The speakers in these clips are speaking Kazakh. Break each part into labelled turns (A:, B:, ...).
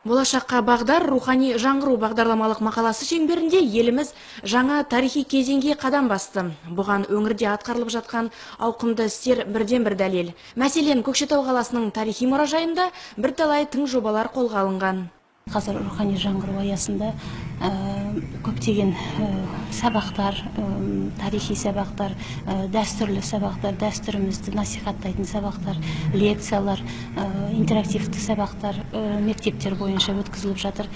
A: Болашаққа бағдар рухани жаңғыру бағдарламалық мақаласы шеңберінде еліміз жаңа тарихи кезеңге қадам басты. Бұған өңірде атқарылып жатқан ауқымды істер бірден бір дәлел. Мәселен, Көкшетау қаласының тарихи мұражайында бірталай тың жобалар қолға алынған.
B: Қазір рухани жаңғыру аясында көптеген сабақтар, тарихи сабақтар, дәстүрлі сабақтар, дәстүрімізді насихаттайтын сабақтар, лекциялар, интерактивті сабақтар мектептер бойынша өткізіліп жатыр.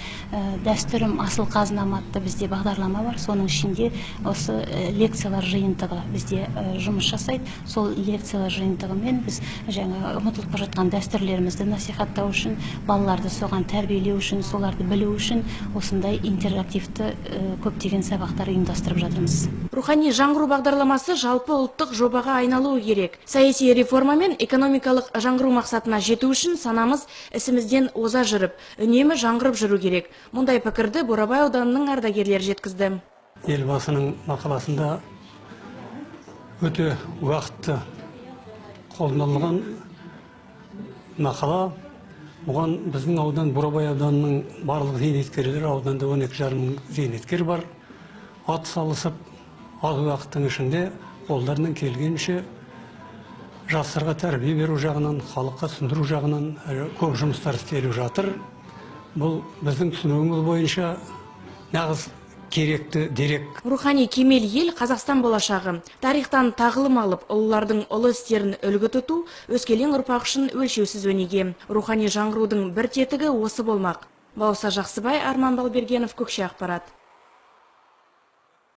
B: Дәстүрім асыл қазынам атты бізде бағдарлама бар. Соның ішінде осы лекциялар жиынтығы бізде жұмыс жасайды. Сол лекциялар жиынтығымен біз жаңа ұмытылып бара жатқан дәстүрлерімізді насихаттау үшін, балаларды соған тәрбиелеу үшін, соларды білу үшін осындай интерактивті көптеген сабақтар ұйымдастырып жатырмыз.
A: Рухани жаңғыру бағдарламасы жалпы ұлттық жобаға айналуы керек. Саяси реформа мен экономикалық жаңғыру мақсатына жету үшін санамыз ісімізден оза жүріп, үнемі жаңғырып жүру керек. Мұндай пікірді Бурабай ауданының ардагерлері жеткізді.
C: Елбасының мақаласында өте уақытты қолданылған мақала. Бұған біздің аудан, Бурабай ауданының барлық зейнеткерлері, ауданда 12,5 мың зейнеткер бар, ат салысып, аз уақыттың ішінде қолдарынан келгенше жастарға тәрбие беру жағынан, халыққа түсіндіру жағынан көп жұмыстар істеліп жатыр. Бұл біздің түсінігіміз бойынша нағыз керекті дерек.
A: Рухани кемел ел Қазақстан болашағы. Тарихтан тағылым алып, ұлылардың ұлы істерін үлгі тұту өскелең ұрпақ үшін өлшеусіз өнеге. Рухани жаңғырудың бір тетігі осы болмақ. Балауса Жақсыбай, Арман Балбергенов, Көкше ақпарат.